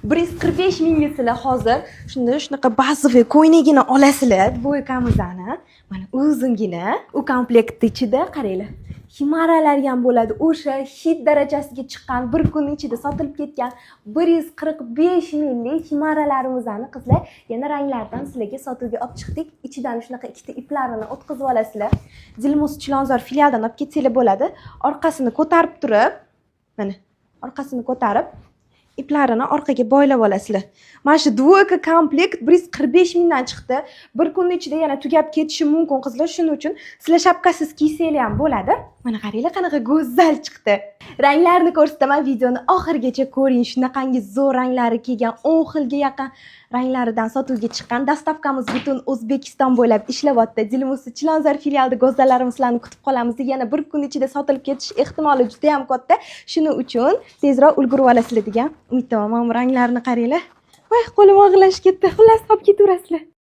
145 mingga sizlar hozir shunda shunaqa bazaviy ko'ylagini olasizlar, двойка mizni. Mana, uzungina. U komplektni ichida, qaranglar, ximaralar ham bo'ladi. O'sha hit darajasiga chiqqan, bir kun ichida sotilib ketgan 145 minglik ximaralarimizni, qizlar, yana ranglardan sizlarga sotuvga olib chiqdik. Ichidan shunaqa ikkita iplarini o'tkazib olasizlar. Dilmuz Chilonzor filialidan olib ketsanglar bo'ladi. Orqasini ko'tarib turib, mana, orqasini ko'tarib, iplarini orqaga boylab olasizlar. Mana shu двойка komplekt 145 mingdan chiqdi. Bir kunni ichida yana tugab ketishi mumkin, qizlar. Shuning uchun sizlar shapkasiz kiysanglar ham bo'ladi. Mana, qaranglar, qanaqa go'zal chiqdi. Ranglarni ko'rsataman, videoni oxirigacha ko'ring. Shunaqangi zo'r ranglari kelgan, 10 xilga yaqin ranglaridan sotuvga chiqqan. Доставка miz butun O'zbekiston bo'ylab ishlayapti. Dilmusi Chilonzor filialida, go'zallarimiz, sizlarni kutib qolamiz. Yana bir kun ichida sotilib ketish ehtimoli juda ham katta. Shuning uchun tezroq ulgurib olasizlar degan umiddaman. Mana bu ranglarni qaranglar. Voy, qo'lim og'irlashib ketdi. Xullas, olib ketaverasizlar.